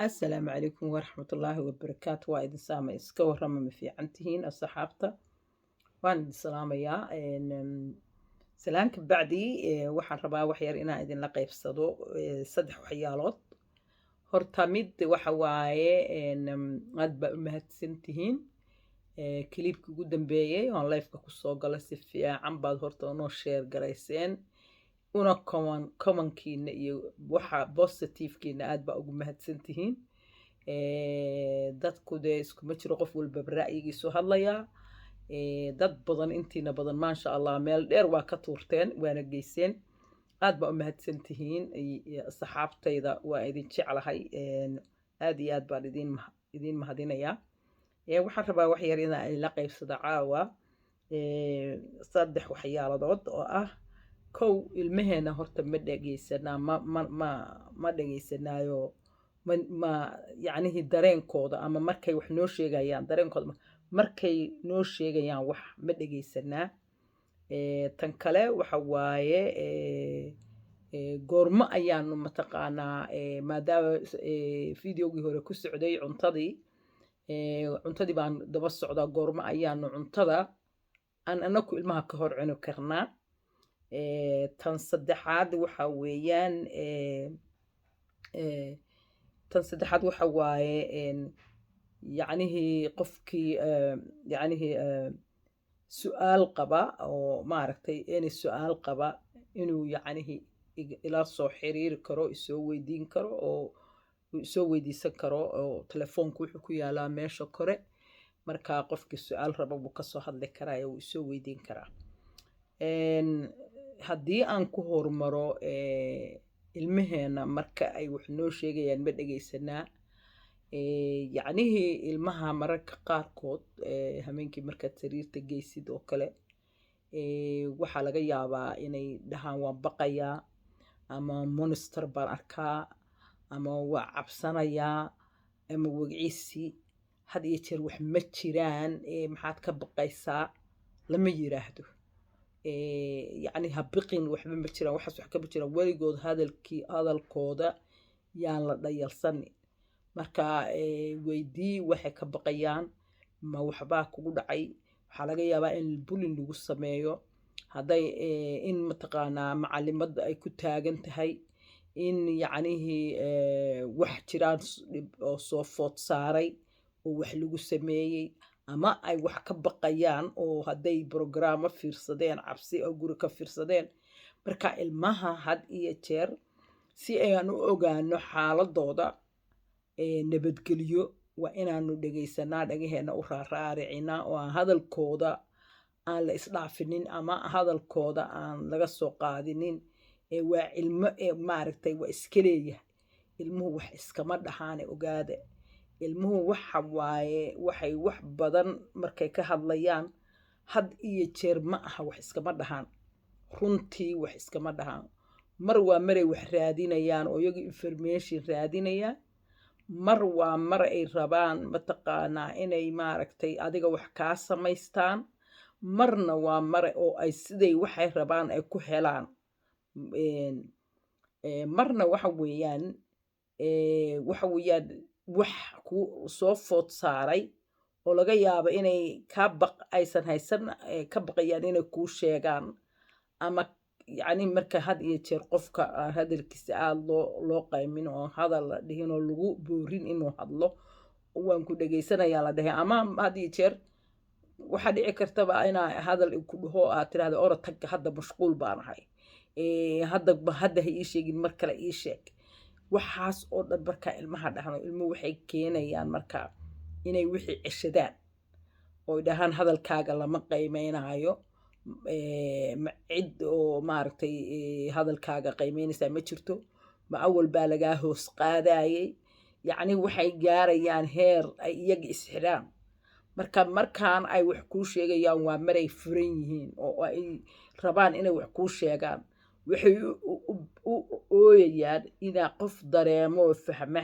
Assalaamu calaykum waraxmatullaahi wabarakaatu. Waa idin saama, iska warrama, ma fiican tihiin asxaabta? Waan idin salaamayaa. Salaan ka bacdi, waxaan rabaa wax yar inaan idinla qaybsado, saddex waxyaalood. Horta mid waxa waaye, aad baa u mahadsan tihiin. Clipkii ugu dambeeyey oon liveka kusoo gala, si fiican baad horta noo share garayseen, una commentkiina iyo waxa positivekiina aad baa ugu mahadsan tihiin. Dadku dee iskuma jiro, qof walbaba ra'yigiisu hadlayaa. Dad badan, intiina badan, maasha Allah, meel dheer waa ka tuurteen waana geyseen. Aad baa u mahadsan tihiin asxaabtayda, waa idin jeclahay, aad iyo aad baan idin mahadinayaa. Waxaan rabaa wax yar inaan idinla qaybsado caawa, saddex waxyaaladood oo ah: kow, ilmaheena horta ma dhegeysanaa? Ma dhegeysanaayo? Ma yacnihii dareenkooda ama markay wax noo sheegayaan, dareenkooda markay noo sheegayaan wax ma dhegeysanaa? Tan kale waxa waaye, goormo ayaanu mataqaanaa, maadaama videogii hore ku socday cuntadii, cuntadii baan daba socdaa, goormo ayaanu cuntada aan anaku ilmaha ka hor cuni karnaa? Tan saddexaad waxa weeyaan, tan saddexaad waxa waaye, yacnihii qofkii yacnihii su-aal qaba oo maaragtay any su-aal qaba inuu yacnihii ila soo xiriiri karo, isoo weydiin karo oo isoo weydiisan karo, oo telefoonku wuxuu ku yaalaa meesha kore. Marka qofkii su-aal raba wuu kasoo hadli karaa, wuu isoo weydiin karaa. Haddii aan ku hormaro, ilmaheena marka ay wax noo sheegayaan ma dhegeysanaa? Yacnihii ilmaha mararka qaarkood, habeenkii markaad sariirta geysid oo kale, waxaa laga yaabaa inay dhahaan waan baqayaa, ama monster baan arkaa, ama waa cabsanayaa, ama wegciisi. Had iyo jeer wax ma jiraan, maxaad ka baqaysaa lama yiraahdo. Yacni ha biqin, waxba ma jiraan, waxaas wax kama jiraan. Weligood hadalkii hadalkooda yaan la dhayalsanin. Marka weydii waxay ka baqayaan, ma waxbaa kugu dhacay? Waxaa laga yaabaa in bullying lagu sameeyo, hadday in mataqaanaa macalimadda ay ku taagan tahay, in yacnihii wax jiraan dhib oo soo food saaray oo wax lagu sameeyey, ama ay wax ka baqayaan oo hadday brograamo fiirsadeen cabsi oo guri ka fiirsadeen. Marka ilmaha had iyo jeer si ayaan u ogaano xaaladooda nabadgelyo, waa inaanu dhegaysanaa, dhagaheena u raaraaricinaa, oo aan hadalkooda aan la isdhaafinin ama hadalkooda aan laga soo qaadinin. Waa ilmo, ee maaragtay waa iska leeyahay. Ilmuhu wax iskama dhahaane, ogaada. Ilmuhu waxa waaye, waxay wax badan markay ka hadlayaan, had iyo jeer ma aha wax iskama dhahaan. Runtii wax iskama dhahaan. Mar waa maray wax raadinayaan oo iyagu information raadinayaan, mar waa mar ay rabaan mataqaanaa inay maaragtay adiga wax kaa samaystaan, marna waa mare oo ay siday waxay rabaan ay ku helaan. Marna waxa weeyaan wax ku soo food saaray oo laga yaabo inay ka baq aysan haysan, ka baqayaan inay kuu sheegaan. Ama yacni marka had iyo jeer qofka aan hadalkiisa aada loo qaymin oo hadal la dhihin oo lagu boorin inuu hadlo, waan ku dhegaysanayaa la dhahay, ama had iyo jeer waxaa dhici kartaba inaa hadal ku dhaho, aad tirahda orod tag, hadda mashquul baan ahay, hadda hadda ha ii sheegin, mar kale ii sheeg. Waxaas oo dhan markaa ilmaha dhahno, ilmuhu waxay keenayaan markaa inay wixii ceshadaan oo dhahaan hadalkaaga lama qiimeynaayo, ma cid oo maaragtay hadalkaaga qiimeynaysaa ma jirto, ma awal baa lagaa hoos qaadayay. Yacni waxay gaarayaan heer ay iyaga isxidhaan. Marka markaan ay wax kuu sheegayaan waa maray furan yihiin oo ay rabaan inay wax kuu sheegaan. Waxay u ooyayaan inaa qof dareemo oo fahma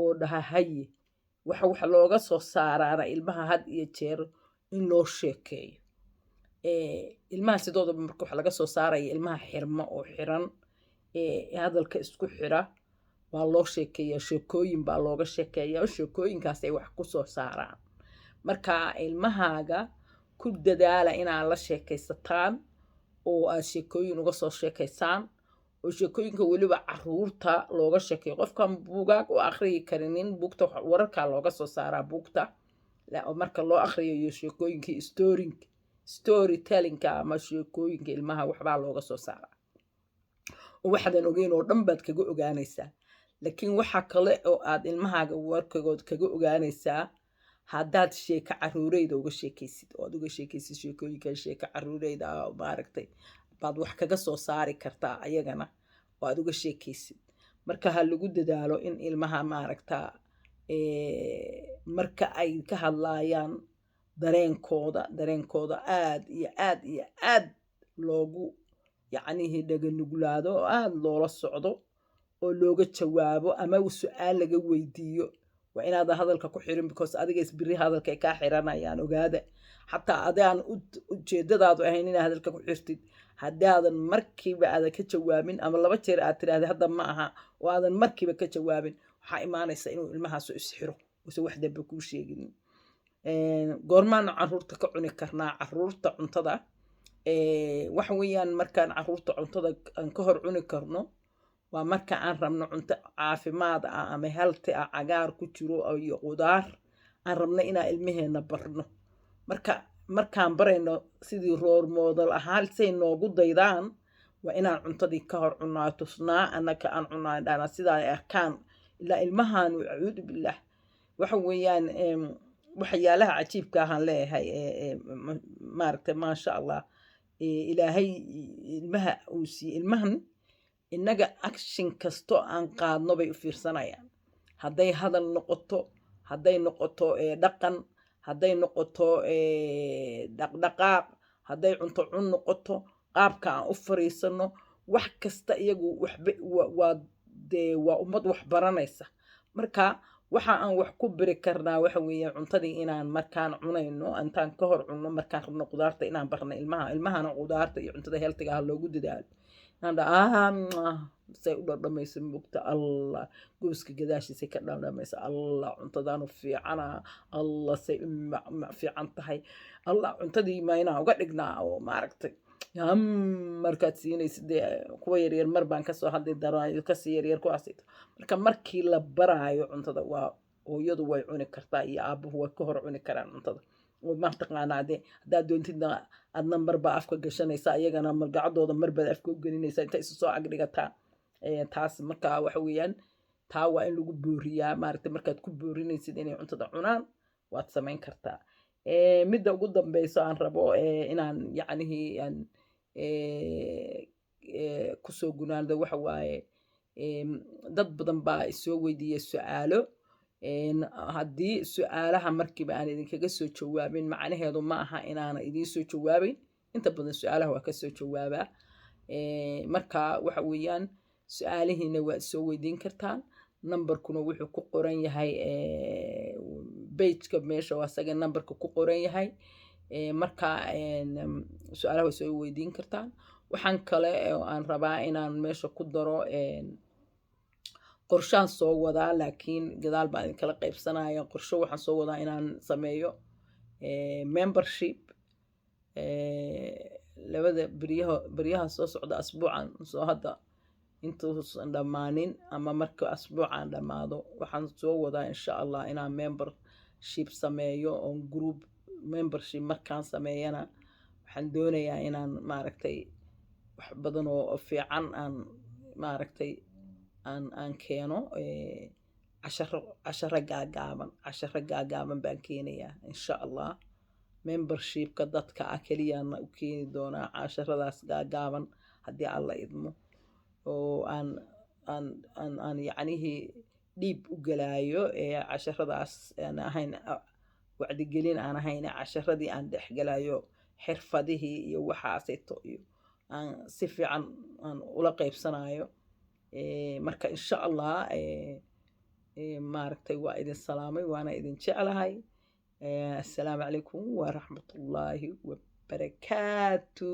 oo dhaha haye. Waxa wax looga soo saaraana ilmaha had iyo jeer in loo sheekeeyo. Ilmaha sidoodaba marka waxa laga soo saaraya ilmaha xirma oo xiran, hadalka isku xira. Waa loo sheekeeyaa, sheekooyin baa looga sheekeeyaa, sheekooyinkaas ay wax ku soo saaraan. Marka ilmahaaga ku dadaala inaad la sheekaysataan oo aad sheekooyin uga soo sheekaysaan, oo sheekooyinka weliba caruurta looga sheekeeyo. Qofkan buugaag u akhriyi karinin, buugta wararkaa looga soo saaraa buugta. Marka loo akhriyayo sheekooyinkii storytelling-ka ama sheekooyinka, ilmaha waxbaa looga soo saaraa oo waxaadan ogeyn oo dhan baad kaga ogaanaysaa. Laakiin waxa kale oo aad ilmahaaga warkagood kaga ogaanaysaa haddaad sheeko caruureyda uga sheekaysid, oo aad uga sheekaysid sheekooyinka sheeko caruureyda ah, maaragtay, baad wax kaga soo saari kartaa ayagana oo aad uga sheekaysid. Marka ha lagu dadaalo in ilmaha, maaragta, marka ay ka hadlaayaan dareenkooda aad iyo aad iyo aad loogu, yacnihii, dhaganuglaado oo aad loola socdo oo looga jawaabo ama su-aal laga weydiiyo. Waa inaadan hadalka ku xirin, because adiga isbiri hadalka ay kaa xiranayaan. Ogaada, xataa adaan ujeedadaadu ahayn inaad hadalka ku xirtid, haddaadan markiiba aadan ka jawaabin ama 2 jeer aad tidhaahda "hadda ma aha" oo aadan markiiba ka jawaabin, waxaa imaanaysa inuu ilmahaasu isxiro use wax dambe kuu sheegin. Goormaanu caruurta ka cuni karnaa caruurta cuntada? Waxa weeyaan, markaan caruurta cuntada aan ka hor cuni karno waa marka aan rabno cunto caafimaad ah ama healthy ah, cagaar ku jiro iyo qudaar, aan rabno inaan ilmaheena barno. Marka markaan barayno sidii role model ahaan say noogu daydaan, waa inaan cuntadii ka hor cunaa, tusnaa annaka aan cunaa, dhana sidaa ay arkaan. Ilaa ilmahaanu, acuudu billaah, waxa weeyaan waxyaalaha cajiibka ahaan leeyahay, maaragtay, maasha Allah, Ilaahay ilmaha uu siiyey ilmahan, innaga action kasto aan qaadno bay u fiirsanayaan. Hadday hadal noqoto, hadday noqoto dhaqan, hadday noqoto dhaqdhaqaaq, hadday cunto cun noqoto, qaabka aan u fariisano, wax kasta iyagu waxba waa dee waa ummad wax baranaysa. Marka waxa aan wax ku biri karnaa waxa weeye cuntadii inaan markaan cunayno intaan ka hor cunno. Markaan rabno qudaarta inaan barno ilmaha, ilmahana qudaarta iyo cuntada healthy-ga ah loogu dadaalo, inaan dhaha, "Say u dhadhamaysa mugta? Allah, gooska gadaashiisay ka dhadhamaysa. Allah, cuntadaanu fiicana. Allah, say u fiican tahay. Allah, cuntadii ma inaan uga dhignaa?" Oo maaragtay, markaad siinaysid dee kuwa yaryar, mar baan kasoo hadli daraa, kasii yaryar kuwaas. Marka markii la baraayo cuntada, waa hooyadu way cuni kartaa iyo aabuhu way ka hor cuni karaan cuntada. Oo mataqaanaa dee haddaad doontidna adna marbaa afka gashanaysa, iyagana malgacadooda marbaad afka u gelinaysa inta isu soo agdhigataa. Taas marka waxa weeyaan, taa waa in lagu booriyaa, maaragtay. Markaad ku boorinaysid inay cuntada cunaan, waad samayn kartaa. Midda ugu dambeyso aan rabo inaan, yacnihii, aan kusoo gunaando waxa waaye, dad badan baa isoo weydiiya su-aalo. Haddii su-aalaha markiiba aan idinkaga soo jawaabin, macnaheedu ma aha inaana idiin soo jawaabayn. Inta badan su-aalaha waa kasoo jawaabaa. Marka waxa weeyaan, su-aalihiina waad soo weydiin kartaan. Number-kuna wuxuu ku qoran yahay page-ka, meesha waa asaga number-ka ku qoran yahay. Marka su-aalaha waa soo weydiin kartaan. Waxaan kale oo aan rabaa inaan meesha ku daro, qorshaan soo wadaa, laakiin gadaal baan idinkala qaybsanaya. Qorsho waxaan soo wadaa inaan sameeyo membership labada beryaha soo socda, asbuucan soo hadda intuusan dhammaanin ama marka asbuucan dhammaado. Waxaan soo wadaa, insha Allah, inaan membership sameeyo oon group membership. Markaan sameeyana waxaan doonayaa inaan, maaragtay, wax badan oo fiican aan, maaragtay, aan keeno. Casharo gaagaaban baan keenayaa, insha Allah. Membership-ka dadka ah keliyaana u keeni doonaa casharadaas gaagaaban, haddii Alla idmo, oo aan yacnihii dhiib u galaayo casharadaas aan ahayn wacdigelin aan ahayn, casharadii aan dhex galayo, xirfadihii iyo waxaasito iyo aan si fiican aan ula qaybsanayo. Marka insha Allah, maaragtay, waa idin salaamay, waana idin jeclahay. Assalaamu calaykum waraxmatullaahi wabarakaatu.